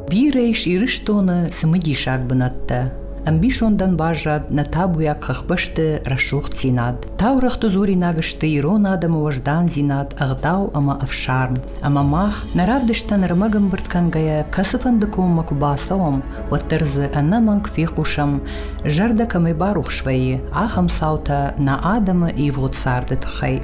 Бирӕ ис Ирыстоны цымыдисаг бынӕттӕ. Ӕмбисондӕн баззад нӕ табуйаг хӕхбӕсты рӕсугъддзинад. Таурӕгъты дзуринаг сты ирон адӕмы уӕздандзинад, ӕгъдау ӕмӕ ӕфсарм. Ӕмӕ мах, нӕ равдыстӕн ӕрмӕг ӕмбырд кӕнгӕйӕ, кӕцыфӕнды коммӕ куы бацӕуӕм, уӕддӕр дзы ӕнӕмӕнг фехъусӕм, зӕрдӕ кӕмӕй барухс вӕййы, ахӕм цаутӕ нӕ адӕмы ивгъуыд царды тыххӕй.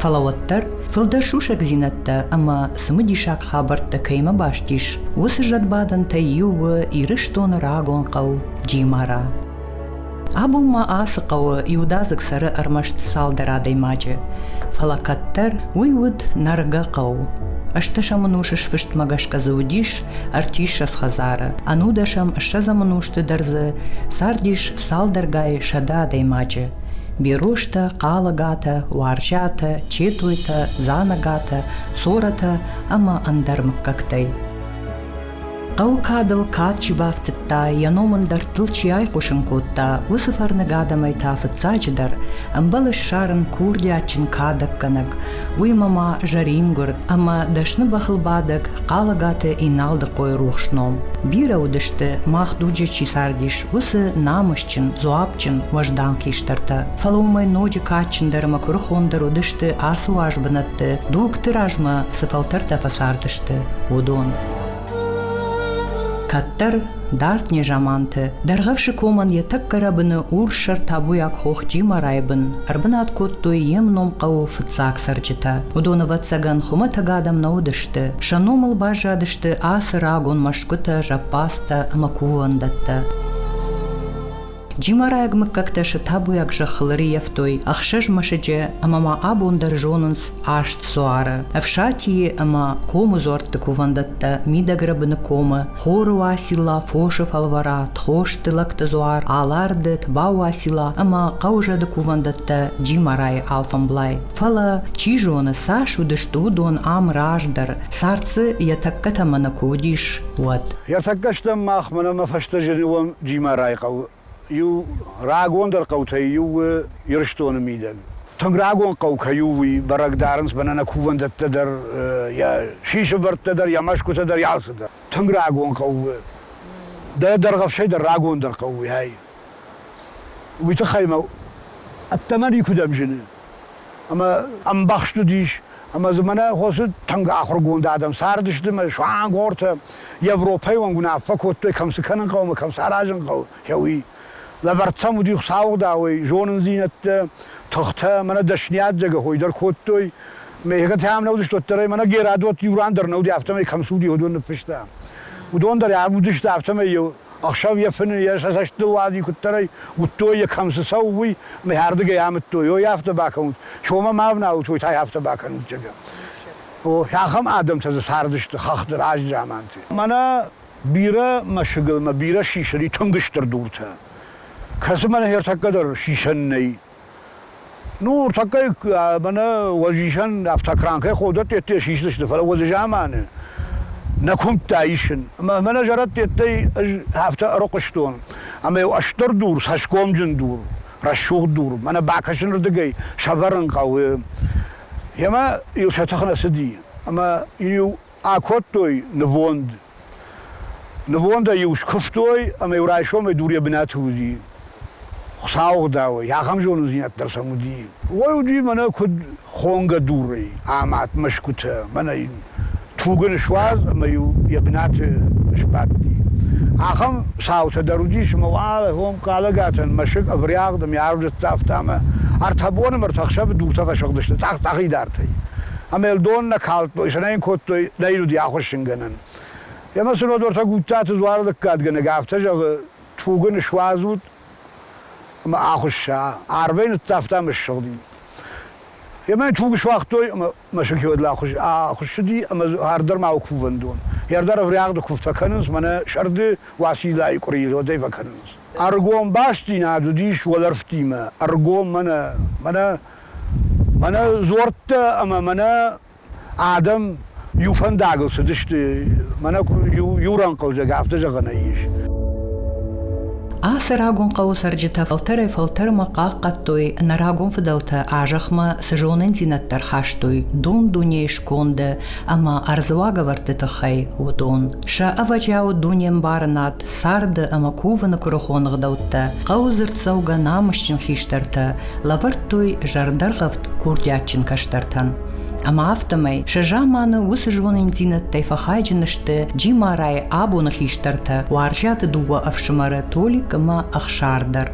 Фӕлӕ уӕддӕр фылдӕр сусӕгдзинӕдтӕ ӕмӕ цымыдисаг хабӕрттӕ кӕимӕ баст ис, уыцы зӕдбадӕнтӕй иу у Ирыстоны рагон хъӕу Джимара. Абон ма ацы хъӕуы иудадзыг цӕры ӕрмӕст цалдӕр адӕймаджы, фӕлӕ кӕддӕр уый уыд нӕргӕ хъӕу. Ӕстдӕсӕм ӕнусы сфыстмӕ гӕсгӕ дзы уыдис ӕртиссӕдз хӕдзары, ӕнудӕсӕм ссӕдзӕм ӕнусты дӕр дзы цардис цалдӕргай сӕдӕ адӕймаджы. Берозтӕ, Хъалӕгатӕ, Уарзиатӕ, Четойтӕ, Дзанӕгатӕ, Цорӕтӕ ӕмӕ ӕндӕр мыггӕгтӕй. Хъӕуы кадыл кад чи бафтыдта, йӕ ном ын дӕрдтыл чи айхъусын кодта, уыцы фӕрныг адӕмӕй та фыццаджыдӕр ӕмбӕлы ссарын курдиатджын кадӕггӕнӕг, уыимӕ ма зӕрингуырд ӕмӕ дӕсны бӕхылбадӕг Хъалӕгаты Иналдыхъойы рухс ном. Бирӕ уыдысты, мах дуджы чи цардис, уыцы намысджын, дзуапджын, уӕздан хистӕртӕ. Фӕлӕ уымӕй ноджы кадджындӕр ӕмӕ куырыхондӕр уыдысты ацы уаз бынӕтты дугты размӕ цы фӕлтӕртӕ фӕцардысты, уыдон. Кӕддӕр, дард незаманты, Дӕргъӕвсы комӕн йӕ тӕккӕ рӕбыны урссӕр табуйаг хох Джимарайы бын ӕрбынат кодтой йе мном хъӕуы фыццаг цӕрджытӕ. Уыдон, ӕвӕццӕгӕн, хуымӕтӕг адӕм нӕ уыдысты, сӕ номыл баззадысты ацы рагон мӕсгуытӕ, зӕппадзтӕ ӕмӕ кувӕндӕттӕ. Джимарайаг мыггӕгтӕ сӕ табуйаг зӕххыл ӕрыййӕфтой ӕхсӕз мӕсыджы ӕмӕ ма абон дӕр зонынц аст дзуары. Ӕфсатийы ӕмӕ комы дзуӕртты кувӕндӕттӕ Мидӕгрӕбыны комы, Хоры Уацилла, Фосы Фӕлвӕра, Тхосты Лӕгты дзуар, Аларды, Тбау-Уацилла ӕмӕ Хъӕузӕды кувӕндӕттӕ Джимарайы алфӕмблай. Фӕлӕ, чи зоны, цас уыдысты уыдон ам раздӕр, цард дзы йӕ тӕккӕ тӕмӕны куы уыдис, уӕд. Йӕ тӕккӕ стӕм мах мӕнӕ мӕ фӕстӕ зыны уӕм Джимарайы хъӕуы. Иу рагондӕр хъӕутӕй иу у Ирыстоны мидӕг. Тынг рагон хъӕу кӕй у, уый бӕрӕг дарынц мӕнӕ нӕ кувӕндӕттӕ дӕр, йӕ сисыбӕрттӕ дӕр, йӕ мӕсгуытӕ дӕр, йӕ алцыдӕр. Тынг рагон хъӕу у. Дӕ Дӕргъӕвсӕй дӕр рагондӕр хъӕу у, ай. Уый тыххӕй мӕ ӕддӕмӕ никуыдӕм зыны. Ӕмӕ ӕмбӕхст уыдис, ӕмӕ дзы мӕнӕ хосы тынг ахуыргонд адӕм цардысты ӕмӕ суанг ортӕ Европӕйы онг уынаффӕ кодтой, кӕм цы кӕнын хъӕуы ӕмӕ кӕм цы аразын хъӕуы, уый. Лӕвӕрд сӕм уыди хуыцауыгъдауӕй зонындзинӕдтӕ, тыхтӕ, мӕнӕ дӕсниад зӕгӕхой дӕр кодтой. Мехӕтӕ нӕ уыдысты, уӕддӕр ӕй мӕнӕ Герӕдот иу ран дӕр нӕ уыди, афтӕмӕй кӕм цы уыди, уыдон ныффыста. Уыдон дӕр ам уыдысты, афтӕмӕй ӕхсӕв йӕ фыны йӕ сӕ цӕстыл уади, куыддӕрӕй уыдтой йӕ кӕм цы цӕуы, уый, ӕмӕ ардыгӕй амыдтой, ой, афтӕ бакӕнут, сомӕ ма ӕвналут, ой та афтӕ бакӕнут, зӕгъгӕ. О, ахӕм адӕмтӕ дзы цардысты хӕхты раджы заманты. Мӕнӕ бирӕ мӕсыгыл мӕ бирӕ сисӕн тынг стыр дуртӕ, кӕцы мӕнӕ ӕртӕккӕ дӕр сисӕн нӕй. Ну, ныртӕккӕ мӕнӕ уӕзисӕн автокранкӕй ходӕттӕ сисдзысты, фӕлӕ уӕды заманы нӕ куымдта исын. Ӕмӕ мӕнӕ зӕрӕдтӕй ӕз афтӕ ӕрыхъуыстон, ӕмӕ-иу ӕстыр дур, цӕсгомджын дур, рӕсугъд дур, мӕнӕ бакӕсынырдыгӕй сӕвӕрын хъӕуы. Емӕ-иу сӕ тых нӕ цыди, ӕмӕ-иу акодтой нывонд. Нывондӕй-иу скуывтой ӕмӕ-иу райсомӕй дур йӕ бынаты уыди. Хуыцауы ӕгъдауӕй ахӕм зонындзинад дӕр сӕм уыди. Уый уыди мӕнӕ куыд хонгӕ дурӕй амад мӕсгуытӕ, мӕнӕ йын туг ын суадз ӕмӕ-иу йӕ бынаты сбадти. Ахӕм цаутӕ дӕр уыдис, ӕмӕ уӕлӕ Хъалӕгатӕн мӕсыг ӕврӕгъд ӕмӕ арв ныццавта ӕмӕ ӕртӕ боны ӕмӕ ӕртӕ хсӕвы дуртӕ фӕсыгъдысты цъах-цъахидартӕй. Ӕмӕ йыл дон нӕ калдтой, сӕ нӕ йын кодтой, нӕ йын уыди ахуыссынгӕнӕн. Ӕмӕ сын уӕд уӕртӕ Гуттаты дзуары лӕггадгӕнӕг афтӕ зӕгъы, туг ын суадзут ӕмӕ ахуысса. Арвӕй ныццавта ӕмӕ ссыгъди. Ӕмӕ йын туг суагътой ӕмӕ мӕсыг уӕд ахуыссыди ӕмӕ ардӕр ма у кувӕндон. Ӕрдӕр ӕврӕгъды куывд фӕкӕнынц, мӕнӕ сӕрды Уациллайы къуырийы уӕдӕй фӕкӕнынц. Ӕргом бастдзинад уыдис уӕлӕрвтимӕ, ӕргом мӕнӕ, мӕнӕ Мӕнӕ дзуӕрттӕ ӕмӕ мӕнӕ адӕм иу фӕндагыл цыдысты, мӕнӕ иу рӕнхъыл, зӕгъгӕ, афтӕ зӕгъӕн ис. Ацы рагон хъӕуы цӕрджытӕ фӕлтӕрӕй-фӕлтӕрмӕ хъахъхъӕдтой, нӕ рагон фыдӕлтӕ а-зӕхмӕ цы зонындзинӕдтӕ ӕрхастой дун-дунейы сконды ӕмӕ ӕрдзы уагӕвӕрдты тыххӕй, уыдон. Сӕ ӕвӕджиауы дунембарынад, царды ӕмӕ кувыны куырыхон ӕгъдӕуттӕ хъӕуы дзырддзӕугӕ намысджын хистӕртӕ лӕвӕрдтой зӕрдӕргъӕвд курдиатджын кӕстӕртӕн. Ӕмӕ афтӕмӕй сӕ заманы уыцы зонындзинӕдтӕй фӕхайджын сты Джимарайы абоны хистӕртӕ Уарзиаты дыууӕ ӕфсымӕры Толик ӕмӕ Ӕхсар дӕр.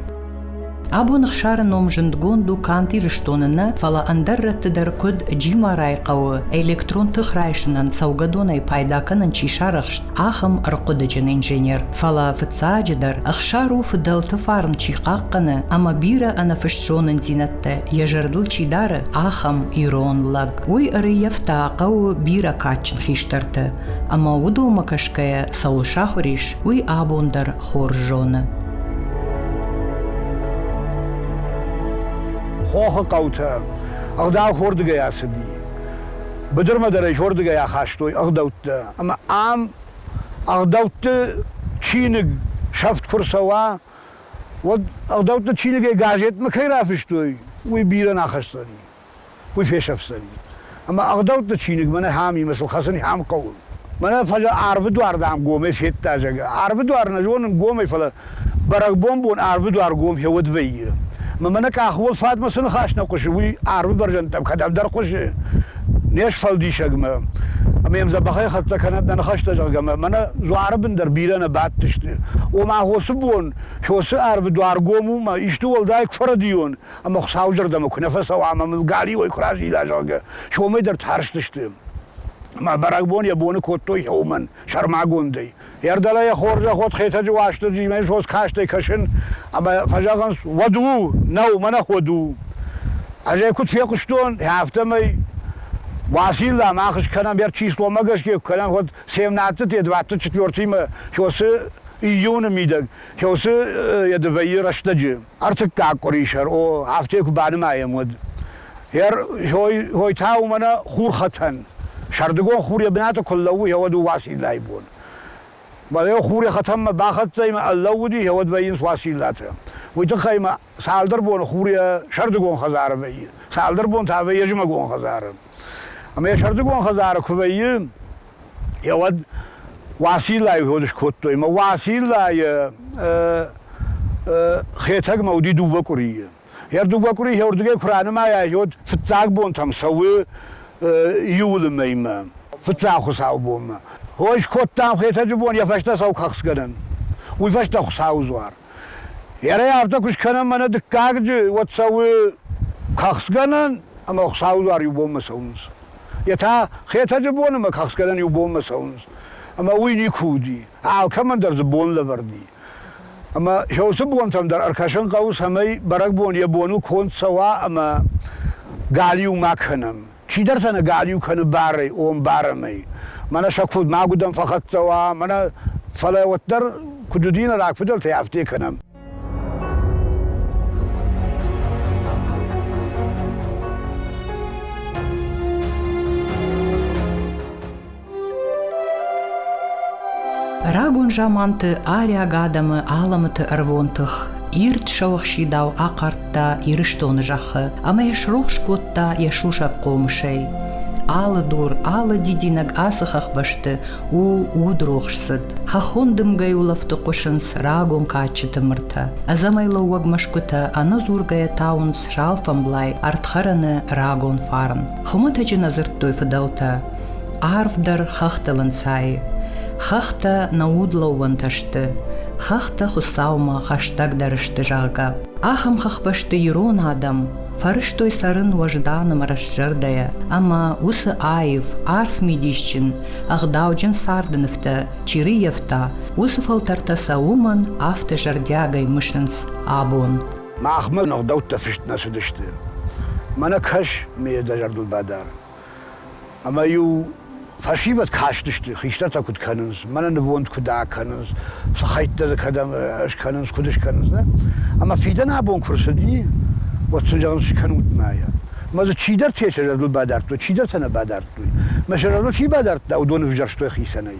Абон Ӕхсары ном зындгонд у канд Ирыстоны нӕ, фӕлӕ ӕндӕр рӕтты дӕр куыд Джимарайы хъӕуы электрон тых райсынӕн цӕугӕдонӕй пайда кӕнын чи сарӕхст, ахӕм ӕрхъуыдыджын инженер. Фӕлӕ, фыццаджыдӕр, Ӕхсар у фыдӕлты фарн чи хъахъхъӕны ӕмӕ бирӕ ӕнӕфыст зонындзинӕдтӕ йӕ зӕрдыл чи дары, ахӕм ирон лӕг. Уый ӕрӕййӕфта хъӕуы бирӕ кадджын хистӕрты, ӕмӕ уыдонмӕ кӕсгӕйӕ цӕуыл сахуыр ис, уый абон дӕр хорз зоны. Хохы хъӕутӕ ӕгъдау хордыгӕй ацыди. Быдырмӕ дӕр ӕй хордыгӕй ахастой ӕгъдӕуттӕ. Ӕмӕ ам ӕгъдӕутты чиныг сӕфт куы рцӕуа, уӕд ӕгъдӕутты чиныгӕй газетмӕ кӕй рафыстой, уый бирӕ нӕ ахӕсдзӕни. Уый фесӕфдзӕни. Ӕмӕ ӕгъдӕутты чиныг мӕнӕ хӕмимӕ сыл хӕцын хӕм хъӕуы. Мӕнӕ фӕлӕ арвы дуар, дам, гомӕй федта, зӕгъгӕ. Арвы дуар нӕ зонын гомӕй, фӕлӕ бӕрӕгбон бон арвы дуар гом хеуӕд вӕййы. Ӕмӕ мӕнӕ къахвол фадмӕ цы ныхас нӕ хъуысы, уый арвы бӕрзӕндтӕм кӕдӕмдӕр хъуысы не сфӕлдисӕгмӕ. Ӕмӕ йӕм дзӕбӕхӕй хӕццӕ кӕнӕд нӕ ныхӕстӕ, зӕгъгӕ, ӕмӕ мӕнӕ дзуары бын дӕр бирӕ нӕ бадтысты. Ома хосы бон, хосы арвы дуар гом у мӕ исты уӕлдай куы фӕрӕдийон, ӕмӕ Хуыцауы зӕрдӕмӕ куы нӕ фӕцӕуа ӕмӕ мыл галиуӕй куы разила, зӕгъгӕ, сомӕй дӕр тарстысты. Ӕмӕ бӕрӕгбон йӕ боны кодтой уымӕн, сӕрмагондӕй. Ӕрдӕлӕ йӕ хорзӕх уӕд Хетӕджы Уастырджимӕ сос кастӕй кӕсын, ӕмӕ фӕзӕгъынц, уӕд у, нӕу, мӕнӕ уӕд у. Ӕз ӕй куыд фехъуыстон, афтӕмӕй Уацилла мах скӕнӕм, йӕ числомӕ гӕсгӕ куы кӕнӕм, уӕд семнадцатый, двадцать четвертыймӕ уыцы июны мидӕг, уыцы йӕ вӕййы рӕстӕджы. Ӕртыккаг къуырисӕр, о, афтӕ куы банымайӕм, уӕд. Хой та у мӕнӕ хурхӕтӕн. Сӕрдыгон хур йӕ бынаты куы лӕууы, уӕд у Уациллайы бон. Фӕлӕ хур йӕ хӕтӕнмӕ бахӕццӕ ӕмӕ ӕрлӕууыди, уӕд вӕййынц Уациллатӕ. Уый тыххӕй ма цалдӕр боны хур йӕ сӕрдыгон хӕдзары вӕййы, цалдӕр бон та вӕййы зымӕгон хӕдзары. Ӕмӕ йӕ сӕрдыгон хӕдзары куы вӕййы, уӕд Уациллайы ход скодтой. Ӕмӕ Уациллайы Хетӕгмӕ уыди дыууӕ къуырийы. Йӕ дыууӕ къуыри уырдыгӕй куы ранымайай, уӕд фыццаг бонтӕм цӕуы июлы мӕймӕ, фыццаг хуыцаубонмӕ. Ой, скодтам Хетӕджы бон, йӕ фӕстӕ цӕуы кӕхцгӕнӕн. Уый фӕстӕ Хуыцауы дзуар. Ерӕй афтӕ куы скӕнӕм мӕнӕ дыккагджы, уӕд цӕуы кӕхцгӕнӕн ӕмӕ Хуыцауы дзуар иу бонмӕ цӕуынц. Йе та Хетӕджы бон ӕмӕ кӕхцгӕнӕн иу бонмӕ цӕуынц. Ӕмӕ уый никуы уыди. Алкӕмӕн дӕр дзы бон лӕвӕрд и. Ӕмӕ уыцы бонтӕм дӕр ӕркӕсын хъӕуы, цӕмӕй бӕрӕгбон йӕ боныл конд цӕуа ӕмӕ галиу ма кӕнӕм. Чидӕртӕ нӕ галиу кӕны барӕй, ом барӕмӕй. Мӕнӕ сӕ куыд мӕгуыдӕм фӕхӕццӕ уа, мӕнӕ, фӕлӕ уӕддӕр куыд уыди нӕ рагфыдӕлтӕй, афтӕ кӕнӕм. Рагон заманты ариаг адӕмы алӕмӕты ӕрвон тых ирд сӕуӕхсидау ахъардта Ирыстоны зӕххы ӕмӕ йӕ срухс кодта йӕ сусӕг хъомысӕй. Алы дур, алы дидинӕг ацы хӕхбӕсты у удрухс цыд. Хӕххон дымгӕйы улӕфты хъуысынц рагон кадджыты мыртӕ. Ӕдзӕмӕй лӕууӕг мӕсгуытӕ ӕнӕдзургӕйӕ тауынц салфӕмблай ӕрдхӕрӕны рагон фарн. Хуымӕтӕджы нӕ дзырдтой фыдӕлтӕ, Арфдӕр хӕхтыл ӕнцайы. Хӕхтӕ нӕ удлӕууӕнтӕ сты, хӕхтӕ Хуыцаумӕ хӕстӕгдӕр сты, зӕгъгӕ. Ахӕм хӕхбӕсты ирон адӕм фӕрыстой цӕрын уӕздан ӕмӕ рӕстзӕрдӕйӕ, ӕмӕ уыцы аив, арф мидисджын, ӕгъдауджын царды нывтӕ чи рыййӕфта, уыцы фӕлтӕртӕ сӕ уымӕн афтӕ зӕрдиагӕй мысынц абон. Махмӕ ӕгъдӕуттӕ фыст нӕ цыдысты. Мӕнӕ кӕс, ме дӕ зӕрдыл бадар. Ӕмӕ-иу фӕсивӕд кастысты, хистӕртӕ куыд кӕнынц, мӕнӕ нывонд куыд акӕнынц, цы хӕйттӕ дзы кӕдӕм скӕнынц, куыд скӕнынц, нӕ? Ӕмӕ фидӕн абон куы рцыди, уӕд сын зӕгъынц, скӕнут ма йӕ. Ӕмӕ дзы чидӕртӕ сӕ зӕрдыл бадардтой, чидӕртӕ нӕ бадардтой. Мӕ сӕ зӕрдыл чи бадардта, уыдон ӕвзӕрстой хицӕнӕй.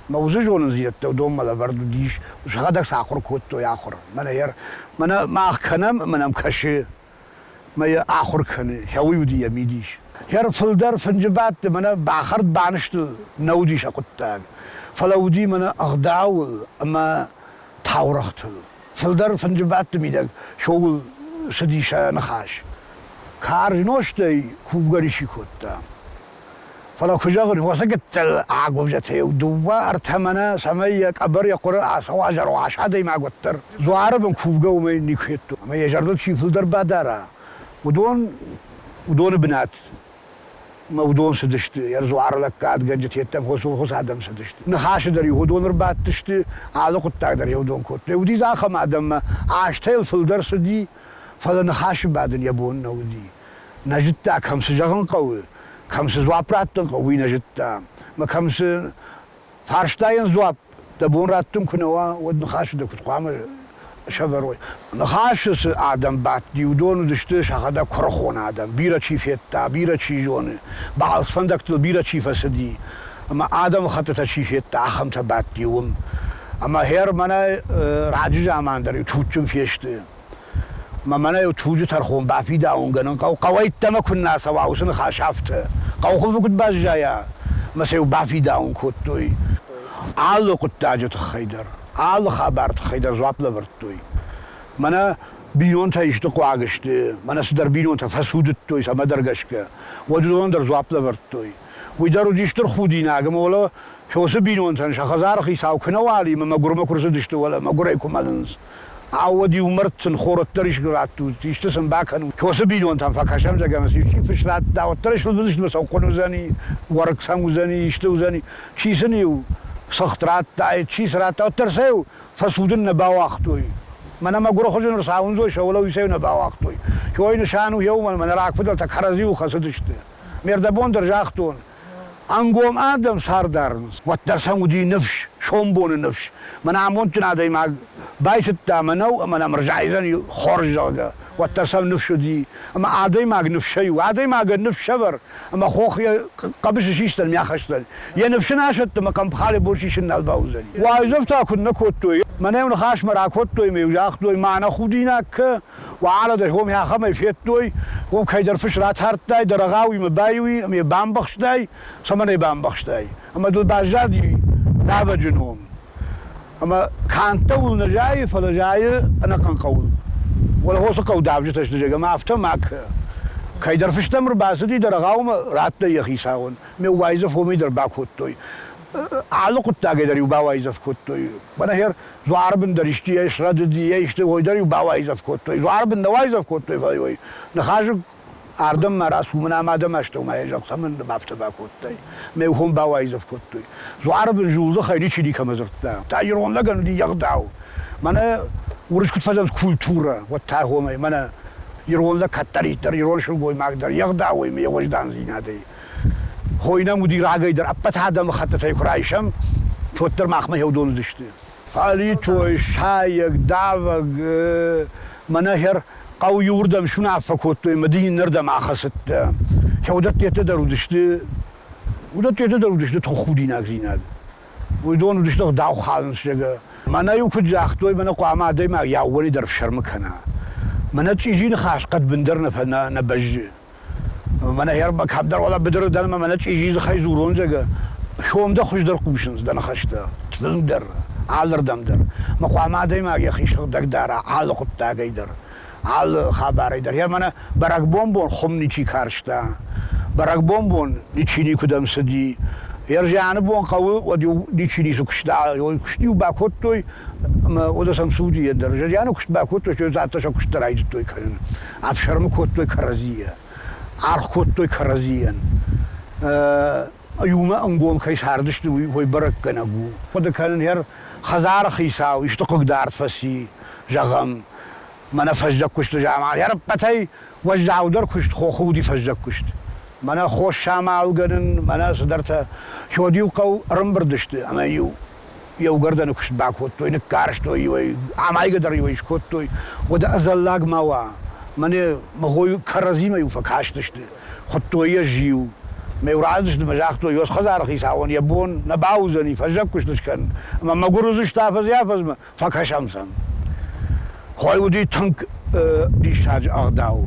Мӕ уыцы зонындзинӕдтӕ уыдонмӕ лӕвӕрд уыдис, сӕхӕдӕг сӕ ахуыр кодтой ахуыр. Мӕнӕ йӕ мӕнӕ мах кӕнӕм ӕмӕ нӕм кӕсы, мӕ йӕ ахуыр кӕны, уый уыди йӕ мидис. Хӕр фылдӕр фынджы бадты мӕнӕ бахӕрд банызтыл нӕ уыди сӕ хъуыддаг, фӕлӕ уыди мӕнӕ ӕгъдауыл ӕмӕ таурӕгътыл. Фылдӕр фынджы бадты мидӕг шоуыл цыди сӕ ныхас. Карз нозтӕй кувгӕ ничи кодта. Фӕлӕ куы зӕгъын, уыцы гыццыл агуывзӕтӕ-иу дыууӕ-ӕртӕ мӕнӕ, цӕмӕй йӕ къӕбӕр йӕ хъуыры ацӕуа зӕроас адӕймаг уӕддӕр. Дзуары бын кувгӕ уымӕй никуы федтон. Ӕмӕ йӕ зӕрдыл чи фылдӕр бадара, уыдон уыдоны бынат мӕ уыдон цыдысты, йӕ дзуары лӕггадгӕнджытӕ йеддӕм хуыцау адӕм цыдысты. Ныхасы дӕр-иу уыдон ӕрбадтысты, алы хъуыддаг дӕр уыдон кодтой. Уыди дзы ахӕм адӕммӕ, азтӕ йыл фылдӕр цыди, фӕлӕ ныхасы бадын йӕ бон нӕ уыди. Нӕ зыдта, кӕм цы зӕгъын хъӕуы, кӕм цы дзуапп раттын хъӕуы, уый нӕ зыдта. Мӕ кӕм цы фарстайӕн дзуапп дӕ бон раттын куы нӕ уа, уӕд ныхасы дӕ куыд хъуамӕ сӕвӕрой. Ныхасы цы адӕм бадти, уыдон уыдысты сӕхӕдӕг куырыхон адӕм, бирӕ чи федта, бирӕ чи зоны, балц фӕндӕгтыл бирӕ чи фӕцыди, ӕмӕ адӕмыхӕттытӕ чи федта, ахӕмтӕ бадти уым. Ӕмӕ хӕр мӕнӕ раджы заман дӕр-иу туджджын фесты. Мӕ мӕнӕ-иу туджы тӕрхон бафидауынгӕнӕн хъӕу хъӕуӕйттӕмӕ куыннӕ ацӕуа, уыцы ныхас афтӕ. Хъӕухылфы куыд баззайа, мӕ сӕ-иу бафидауын кодтой. Алы хъуыддаджы тыххӕй дӕр, алы хабары тыххӕй дӕр дзуапп лӕвӕрдтой. Мӕнӕ бинонтӕ исты хъуаг сты, мӕнӕ цыдӕр бинонтӕ фӕцудыдтой цӕмӕдӕр гӕсгӕ, уӕд уыдон дӕр дзуапп лӕвӕрдтой. Уый дӕр уыди стыр худинаг, ӕмӕ уӕлӕ уыцы бинонтӕн сӕ хӕдзары хицау куы нӕ уал и, ӕмӕ мӕгуырмӕ куы рцыдысты, уӕлӕ мӕгуырӕй куы мӕлынц. Ау, уӕд иу мӕрдтын хорӕттӕр искуы раттут, исты сын бакӕнут. Уыцы бинонтӕм фӕкӕсӕм, зӕгъӕм, исчи фыс радта, уӕддӕр сылбындзысты сӕ хъуын уыдзӕни, уӕрыкк сӕм уыдзӕни, исты уыдзӕни. Чи сын-иу цыхт радтаид, чи цы радта, уӕддӕр сӕ-иу фӕцудын нӕ бауагътой. Мӕнӕ мӕгуыры хуызы ныр сауындзой, сӕ уӕлӕ уисӕй нӕ бауагътой. Хёйы нысан у еумӕ, мӕнӕ рагфыдӕлтӕ кӕрӕдзиуыл хӕцыдысты. Ме рдӕбон дӕр загътон, ӕнгом адӕм цард арынц, уӕддӕр сӕм уыди ныфс, сомбоны ныфс. Мӕнӕ амондджын адӕймаг байтыдта мӕ нӕу ӕмӕ нӕм ӕрзайдзӕн хорз, зӕгъгӕ, уӕддӕр сӕм ныфс уыди. Ӕмӕ адӕймаг ныфсӕй у, адӕймагӕн ныфс ӕвӕр, ӕмӕ хох йӕ хъӕбысы систӕн ме ахӕсдзӕн. Йӕ ныфс ын асӕтты ӕмӕ хъӕмпхалы бон сисын нал бауыдзӕни. Уайдзӕфтӕ куыд нӕ кодтой, мӕнӕ-иу ныхасмӕ ракодтой ӕмӕ-иу загътой, мӕнӕ худинаг кӕ, Уӕлӕ дӕ хом ахӕмӕй федтой, уым кӕйдӕр фыс ратардтай, дӕ рӕгъауимӕ баиуи ӕмӕ йӕ бамбӕхстай, цӕмӕн ӕй бамбӕхстай? Ӕмӕ дыл баззади давӕджы ном. Ӕмӕ канд дӕуыл нӕ зайы, фӕлӕ зайы ӕнӕхъӕн хъӕуыл. Уӕлӕхосы хъӕу давджытӕ сты, зӕгъ, ӕмӕ афтӕ ма кӕ. Кӕйдӕр фыстӕм ӕрбацыди, дӕ рӕгъаумӕ радта йӕ хицауӕн. Ме уайдзӕф уымӕй дӕр бакодтой. Алы хъуыддагӕй дӕр-иу бауайдзӕф кодтой. Мӕнӕ хер дзуары бын дӕр исты йӕ срӕдыди, йӕ исты, уой дӕр-иу бауайдзӕф кодтой. Дзуары бын нӕ уайдзӕф кодтой, фӕлӕ уой ныхасы ардӕм ма рацу, мӕнӕ ам адӕм астӕумӕ йӕ зӕгъ, цӕмӕн афтӕ бакодтай? Ме ухон бауайдзӕф кодтой. Дзуары бын зулдзыхӕй ничи никӕмӕ дзырдта. Та ирон лӕгӕн уыди йе гъдау. Мӕнӕ уырыс куыд фӕзӕгъынц культурӕ, уӕд та хомӕй, мӕнӕ ирон лӕг кӕддӕриддӕр, ирон сылгоймаг дӕр йе гъдауӕй ӕмӕ йӕ уӕздандзинадӕй. Хойнӕм уыди рагӕй дӕр ӕппӕт адӕмыхӕттытӕй куы райсӕм, уӕддӕр махмӕ уыдон уыдысты. Фӕлитой, сайӕг, давӕг, мӕнӕ хӕр хъӕу иуырдӕм суынаффӕ кодтой ӕмӕ ды иннӕрдӕм ахӕцыдтӕ. Уыдӕттӕ дӕр уыдысты, уыдӕттӕ дӕр уыдысты тых худинагдзинад. Уыдон уыдысты ӕгъдау халынц, зӕгъгӕ. Мӕнӕ-иу куыд загътой, мӕнӕ хъуамӕ адӕймаг йӕ аууонӕй дӕр ӕфсӕрмы кӕна. Мӕнӕ чъизи ныхас хъӕдбындӕр нӕ бӕззы. Мӕнӕ кӕмдӕр уӕлӕ быдыры дӕн ӕмӕ мӕнӕ чъизи дзыхӕй дзурон, зӕгъгӕ, сом дӕ хуыздӕр хъусынц дӕ ныхӕстӕ, тынгдӕр, алырдӕм дӕр. Мӕ хъуамӕ адӕймаг йӕхи сыгъдӕг дара алы хъуыддагӕй дӕр, алы хабарӕй дӕр. Йӕ мӕнӕ бӕрӕгбон бон хуым ничи карста, бӕрӕгбон бон ничи никуыдӕм цыди. Ӕрзианы бон хъӕуы, уӕд-иу ничи ницы куыста, куыст-иу бакодтой ӕмӕ уӕдӕ сӕм цы уыди ӕндӕр. Зӕрдианы куыст бакодтой, стӕй дзаттӕ сӕ куыст дӕр райдыдтой кӕнын. Ӕфсӕрмы кодтой кӕрӕдзийӕ, аргъ кодтой кӕрӕдзийӕн. Иумӕ ӕнгом кӕй цардысты, уый бӕрӕггӕнӕг у. Хъуыды кӕнын, йӕ хӕдзары хицау исты хъыгдард фӕци, зӕгъӕм, мӕнӕ фӕззӕг куысты заман. Йӕ ӕппӕтӕй уӕззаудӕр куыст хохы уыди фӕззӕг куыст. Мӕнӕ хос самалгӕнын, мӕнӕ цыдӕртӕ. Уӕд-иу хъӕу ӕрӕмбырд сты ӕмӕ-иу еугӕрдӕны куыст бакодтой, ныккарстой-иу амайгӕ дӕр-иу ӕй скодтой. Уӕдӕ ӕдзӕллаг ма уа, мӕнӕ мӕ хой кӕрӕдзимӕ-иу фӕкастысты, хуыдтой йӕ зиу. Ме урадысты мӕ загътой, ос хӕдзары хицауӕн йӕ бон нӕ бауыдзӕни фӕззӕг куыст скӕнын, ӕмӕ мӕгуыр уыдзысты афӕдзӕй-афӕдзмӕ, фӕкӕсӕм сӕм. Хой уыди тынг диссаджы ӕгъдау.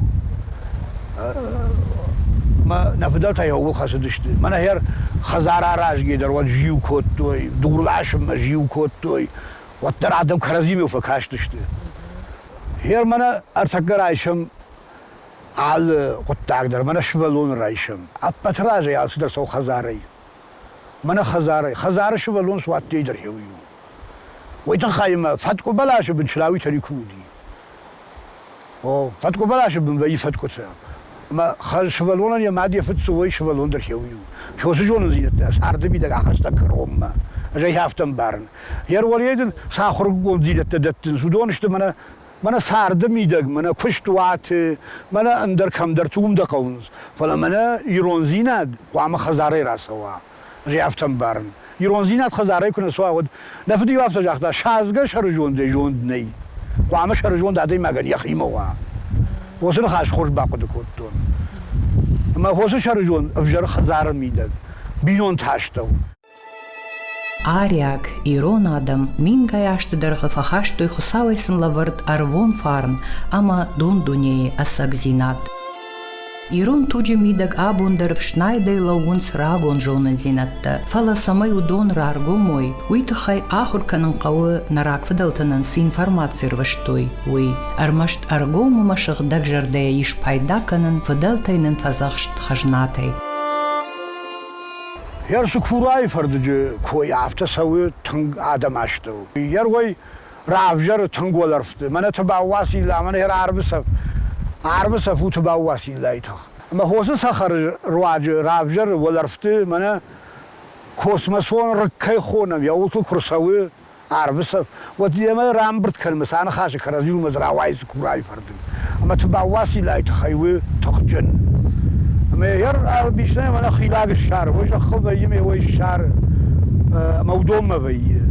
Мӕ нӕ фыдӕлтӕ ууыл хӕцыдысты. Мӕнӕ хӕр хӕдзар аразгӕ дӕр уӕд зиу кодтой, дур ласынмӕ зиу кодтой, уӕддӕр адӕм кӕрӕдзимӕ фӕкастысты. Хер мӕнӕ ӕртӕккӕ райсӕм алы хъуыддаг дӕр, мӕнӕ сывӕллоны райсӕм. Ӕппӕты разӕй алцыдӕр цӕуы хӕдзарӕй. Мӕнӕ хӕдзарӕй. Хӕдзары сывӕллон суадтӕй дӕр хеуый у. Уый тыххӕй мӕ фӕткъуы бӕласы бын чылауитӕ никуы уыди. О, фӕткъуы бӕласы бын вӕййы фӕткъуытӕ. Ӕмӕ сывӕллонӕн йӕ мад йӕ фыд цы уой, сывӕллон дӕр хеуый у. Хёсы зонындзинӕдтӕ царды мидӕг ахӕста кӕронмӕ. Ӕз ӕй афтӕ ӕмбарын. Йе руӕлейы дын цы ахуыргонддзинӕдтӕ дӕттынц, уыдон сты мӕнӕ мӕнӕ царды мидӕг, мӕнӕ куыстуаты, мӕнӕ ӕндӕр кӕмдӕрты уым дӕ хъӕуынц. Фӕлӕ мӕнӕ ирондзинад хъуамӕ хӕдзарӕй рацӕуа. Ӕз ӕй афтӕ ӕмбарын. Ирондзинад хӕдзарӕй куы нӕ цӕуа, уӕд нӕ фыд-иу афтӕ загъта, садзгӕ сӕрызондӕй зонд нӕй. Хъуамӕ сӕрызонд адӕймагӕн йӕхимӕ уа. Уыцы ныхас хорз бахъуыды кодтон. Ӕмӕ хосы сӕрызонд ӕвзӕр хӕдзары мидӕг, бинонты астӕу. Ариаг ирон адӕм мингай азты дӕргъы фӕхастой Хуыцауӕй сын лӕвӕрд ӕрвон фарн ӕмӕ дун-дунейы ӕцӕгдзинад. Ирон туджы мидӕг абон дӕр ӕфснайдӕй лӕууынц рагон зонындзинӕдтӕ, фӕлӕ цӕмӕй уыдон раргом уой, уый тыххӕй ахуыр кӕнын хъӕуы нӕ рагфыдӕлтӕ нын цы информаци ӕрвыстой, уый. Ӕрмӕст ӕргом ӕмӕ сыгъдӕг зӕрдӕйӕ ис пайда кӕнын фыдӕлтӕй нын фӕдзӕхст хӕзнатӕй. Ерсыкурайы фӕрдыджы кой афтӕ цӕуы тынг адӕм астӕу. Йе равзӕры тынг уӕлӕрвты. Мӕнӕ Тыбау-Уацилла, мӕнӕ йӕ арвы цӕф. Арвы цӕф у Тыбау-Уациллайы тых. Ӕмӕ хосы цӕхӕры руаджы равзӕры уӕлӕрвты мӕнӕ космосон рыг кӕй хонӕм, йӕ уылты куы рцӕуы, арвы цӕф, уӕд йемӕ рамбырд кӕнынмӕ сӕ аныхасы кӕрӕдзиуылмӕ дзы рауайы цыкурайы фӕрдыг. Ӕмӕ Тыбау-Уациллайы тыххӕй у тыхджын. Ӕмӕ йӕ ӕрбисынӕй мӕнӕ хилаг ссары, уый зӕххыл вӕййы ме уый ссары ӕмӕ уыдонмӕ вӕййы.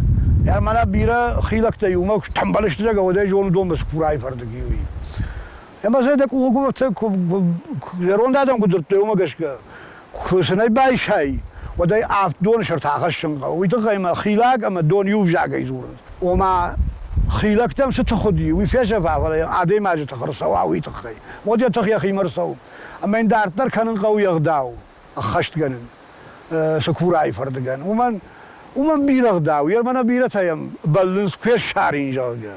Йӕ мӕнӕ бирӕ хилӕгтӕ иумӕ тӕмбӕл сты, зӕгъгӕ, уӕд ӕй зоны уыдонмӕ цыкурайы фӕрдыг и, уый. Ӕмӕ сӕ дӕ къухы куы зӕронд адӕм куы дзырдтой, уымӕ гӕсгӕ, куы сын ӕй байсай, уӕд ӕй авд доны сӕрты ахӕссын хъӕуы. Уый тыххӕй мӕ хилаг ӕмӕ дон иу взагӕй дзурынц. Ома, хилӕгтӕм цы тых уыди, уый фесӕфа, фӕлӕ адӕймаджы тых ӕрцӕуа, уый тыххӕй. Уӕд йӕ тых йӕхимӕ ӕрцӕуы. Ӕмӕ йын дарддӕр кӕнын хъӕуы йе гъдау, ӕххӕстгӕнын Цыкурайы фӕрдыгӕн. Уымӕн, уымӕн бирӕ гъдау, йе мӕнӕ бирӕтӕ йӕм бӕллынц, куы ссарин, зӕгъгӕ.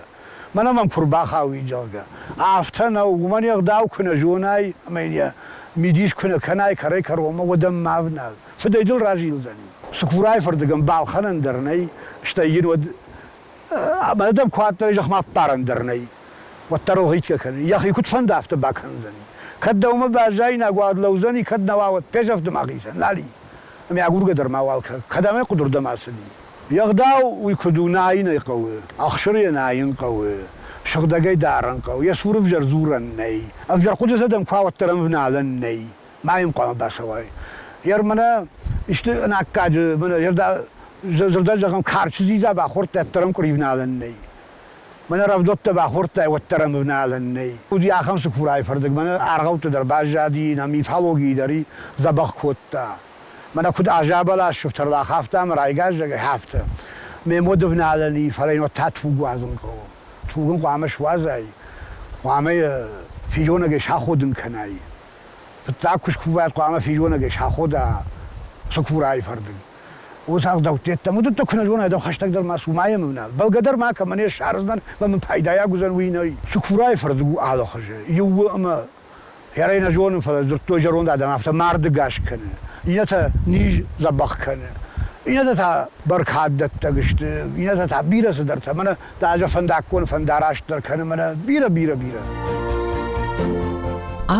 Мӕнӕ мӕм куы рбахауид, зӕгъгӕ. Афтӕ нӕу, уымӕн йе гъдау куы нӕ зонай ӕмӕ йын йӕ мидис куы нӕ кӕнай кӕрӕй-кӕронмӕ, уӕд ӕм ма внал. Фыдӕй дыл разилдзӕни. Цыкурайы фӕрдыгӕн балхӕнӕн дӕр нӕй, стӕй йын уӕд ӕмӕ дӕм куы аддӕр зӕхмӕ ӕппарӕн дӕр нӕй, уӕддӕр ӕлгъитгӕ кӕны. Йӕхи куыд фӕнды, афтӕ бакӕндзӕни. Кӕд дӕумӕ баззаинаг уӕд лӕудзӕни, кӕд нӕ уа, уӕд фесӕфты мӕхицӕн, нал и. Ӕмӕ агургӕ дӕр мауал кӕ, кӕдӕм ӕй къуыдырдӕм ацыди. Йе гъдау уый куыд у, найын ӕй хъӕуы, ӕхсыр йӕ найын хъӕуы, сыгъдӕгӕй дарын хъӕуы, йӕ цуры ӕвзӕр дзурӕн нӕй, ӕвзӕр хъуыдытӕ дӕм куы уа, уӕддӕр ӕм вналӕн нӕй, ма йын хъуамӕ бацӕуай. Йер мӕнӕ исты ӕнаккаджы, мӕнӕ зӕрдӕ зӕгъӕм, карчы дзидза бахордта, уӕддӕр ӕм къуыри вналӕн нӕй. Мӕнӕ рӕвдуӕттӕ бахордтай, уӕддӕр ӕм вналӕн нӕй. Уыди ахӕм цыкурайы фӕрдыг, мӕнӕ аргъӕутты дӕр баззади, нӕ мифологийы дӕр дзӕбӕх кодта. Мӕнӕ куыд аза-бӕлас сыфтӕрыл ахафта ӕмӕ райгас, зӕгъгӕ, афтӕ. Ме мод ӕвналӕн и, фӕлӕ йын уӕд та туг уадзын хъӕуы. Туг ын хъуамӕ суадзай, хъуамӕ йӕ физонӕгӕй саходын кӕнай. Фыццаг куы скувай, хъуамӕ физонӕгӕй сахода цыкурайы фӕрдыг. Уыцы ӕгъдӕуттӕ уыдӕттӕ куы нӕ зонай, дӕу хӕстӕгдӕр ма цу, ма йӕм ӕвнал. Бӕлгӕ дӕр ма кӕмӕн не ссардзынӕн, мӕ мын пайдайаг уыдзӕн, уый нӕй. Цыкурайы фӕрдыг у алы хуызы. Иу у ӕмӕ Хӕрӕй нӕ зонын, фӕлӕ дзырдтой зӕронд адӕм, афтӕ марды гас кӕны, иннӕтӕ низ дзӕбӕх кӕны, иннӕтӕ та бӕркаддӕттӕг сты, иннӕтӕ та бирӕ цыдӕртӕ. Мӕнӕ даже фӕндаггон фӕндараст дӕр кӕны, мӕнӕ бирӕ, бирӕ, бирӕ.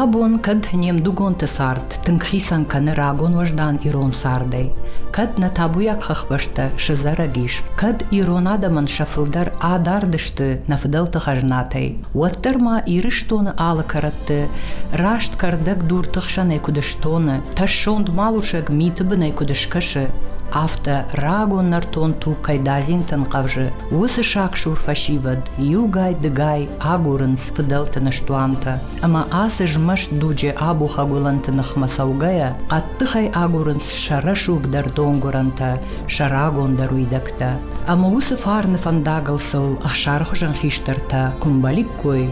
Абон кӕд не мдугонты цард тынг хицӕн кӕны рагон уӕздан ирон цардӕй, кӕд нӕ табуйаг хӕхбӕстӕ сызӕрӕг ис, кӕд ирон адӕмӕн сӕ фылдӕр адард сты нӕ фыдӕлты хӕзнатӕй, уӕддӕр ма Ирыстоны алы кӕрӕтты раст кӕрдӕг дурты хсӕнӕй куыд стоны, тӕссонд малусӕг миты бынӕй куыд скӕсы, афтӕ рагон нӕртон туг кӕй дадзинтӕн хъӕвзы, уыцы сагсур фӕсивӕд иугай-дыгай агурынц фыдӕлты ныстуантӕ ӕмӕ ацы змӕст дуджы абухӕг уылӕнты ныхмӕ цӕугӕйӕ хъӕддыхӕй агурынц сӕ рӕсугдӕр донгуырӕнтӕ, сӕ рагондӕр уидӕгтӕ. Ӕмӕ уыцы фарны фӕндагыл сыл ӕхсары хуызӕн хистӕртӕ куы мбӕликкой,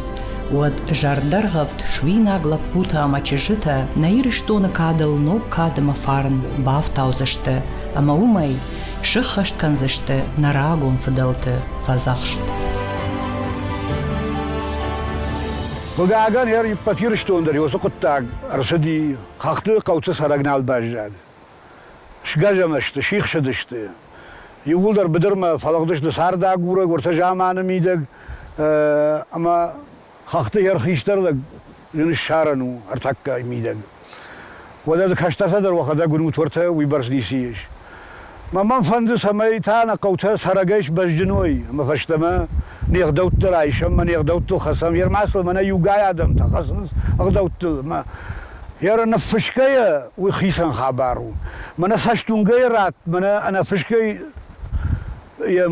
уӕд зӕрдӕргъӕвд суинаг лӕппутӕ ӕмӕ чызджытӕ нӕ Ирыстоны кадыл ног кад ӕмӕ фарн бафтаудзысты ӕмӕ уымӕй сыххӕст кӕндзысты нӕ рагон фыдӕлты фӕдзӕхст. Хъыгагӕн, ӕппӕт Ирыстон дӕр уыцы хъуыддаг ӕрцыди, хӕхты хъӕуты цӕрӕг нал баззад. Сгӕзӕмӕ сты, сихсыдысты. Иууылдӕр быдырмӕ фӕлыгъдысты цардагурӕг уӕртӕ заманы мидӕг ӕмӕ хӕхты йӕ хистӕр лӕг зын ссарӕн у ӕртӕккӕ мидӕг. Уӕдӕ дзы кӕстӕртӕ дӕр уӕхӕдӕг уынут уӕртӕ уыйбӕрц ницы ис. Мӕ мӕм фӕнды, цӕмӕй та нӕ хъӕутӕ цӕрӕгӕй сбӕзджын уой ӕмӕ фӕстӕмӕ не гъдӕуттӕ райсӕм ӕмӕ не гъдӕуттыл хӕцӕм. Ермасыл мӕнӕ иугай адӕмтӕ хӕцынц ӕгъдӕуттыл ӕмӕ Йӕ ныффысгӕйӕ уый хицӕн хабар у. Мӕнӕ цӕстуынгӕйӕ ратт, мӕнӕ ӕнӕфысгӕй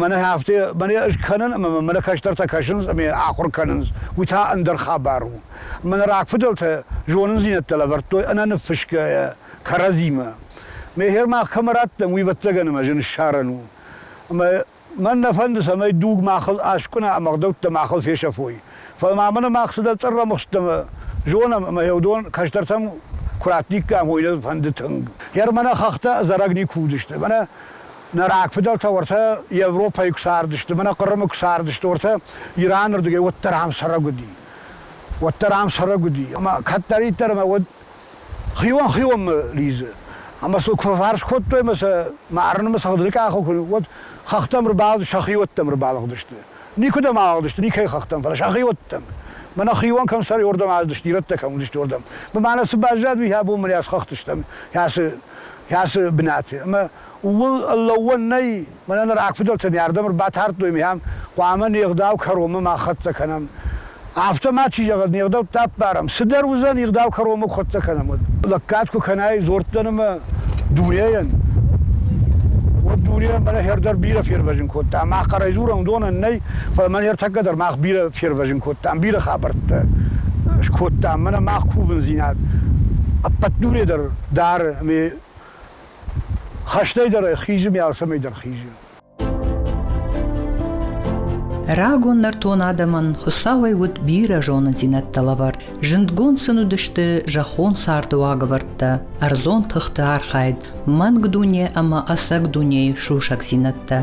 мӕнӕ афтӕ мӕнӕ ӕз кӕнын ӕмӕ мӕнӕ кӕстӕртӕ кӕсынц ӕмӕ ахуыр кӕнынц, уый та ӕндӕр хабар у. Мӕнӕ рагфыдӕлтӕ зонындзинӕдтӕ лӕвӕрдтой ӕнӕ ныффысгӕйӕ кӕрӕдзимӕ. Мехер мах кӕмӕ раттӕм, уый ӕвӕццӕгӕн ӕмӕ зын ссарӕн у. Ӕмӕ Мӕн нӕ фӕнды, цӕмӕй дуг махыл аскъуына ӕмӕ ӕгъдӕуттӕ махыл фесӕфой. Фӕлӕ ма мӕнӕ мах цыдӕр цъӕррӕмыхсттӕ зонӕм ӕмӕ уыдон кӕстӕртӕм куы раттиккам, уый нӕ фӕнды тынг. Гъер мӕнӕ хӕхтӕ ӕдзӕрӕг никуы уыдысты. Мӕнӕ нӕ рагфыдӕлтӕ уӕртӕ Европӕйы куы цардысты, мӕнӕ Хъырымы куы цардысты, уӕртӕ Ираны рдыгӕй уӕддӕр ам цӕрӕг уыди. Уӕддӕр ам цӕрӕг уыди. Ӕмӕ кӕддӕриддӕр ӕмӕ уӕд хион хионмӕ лидзы. Ӕмӕ сыл куы фӕфарс кодтой ӕмӕ сӕ марынмӕ цӕгъдыны къахыл куы, уӕд хӕхтӕм ӕрбалыгъдысты, сӕхиуӕттӕм ӕрбалыгъдысты. Никуыдӕм алыгъдысты, никӕй хӕхтӕм, фӕлӕ сӕхиуӕттӕм. Мӕнӕ хион кӕм цӕры, уырдӕм алыгъдысты, ирӕттӕ кӕм уыдысты, уырдӕм. Мӕнӕ цы баззад, уый абон мын схӕхтыстӕм ацы бынаты. Ӕмӕ ууыл лӕууӕн нӕй, мӕнӕ ныр рагфыдӕлтӕ не ардӕм ӕрбатардтой, ӕмӕ хъуамӕ не гъдау кӕронмӕ ма хӕццӕ кӕнӕм. Афтӕ ма чи зӕгъӕд, не гъдӕуттӕ ӕппарӕм, цыдӕр уыдзӕн, ӕгъдау кӕронмӕ куы хӕццӕ кӕнӕм, уӕд. Лӕггад куы кӕнай дзордтӕн ӕмӕ дунейӕн, уӕд дуне мӕнӕ хӕрдӕр бирӕ фервӕзын кодта. Мах хъӕрӕй дзурӕм, уыдонӕн нӕй, фӕлӕ мӕн ӕртӕккӕ дӕр мах бирӕ фервӕзын кодтам, бирӕ хабӕрттӕ скодтам. Мӕнӕ мах кувындзинад ӕппӕт дуне дӕр дары ӕмӕ хӕстӕй дӕр хизы ӕмӕ алцӕмӕй дӕр хизы. Рагон нӕртон адӕмӕн Хуыцауӕй уыд бирӕ зонындзинӕдтӕ лӕвӕрд. Зындгонд сын уыдысты зӕххон царды уагӕвӕрдтӕ, ӕрдзон тыхты архайд, мӕнг дуне ӕмӕ ӕцӕг дунейы сусӕгдзинӕдтӕ.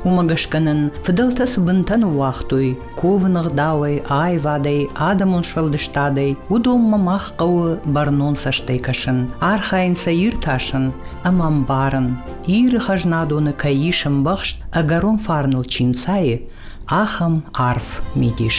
Уымӕ гӕсгӕ нын фыдӕлтӕ цы бынтӕ ныууагътой, кувыны ӕгъдауӕй, аивадӕй, адӕмон сфӕлдыстадӕй, уыдонмӕ мах хъӕуы бӕрнон цӕстӕй кӕсын, архайын сӕ иртасын ӕмӕ ӕмбарын, Иры хӕзнадоны кӕй ис ӕмбӕхст, ӕгӕрон фарныл чи нцайы, ахӕм арф мидис.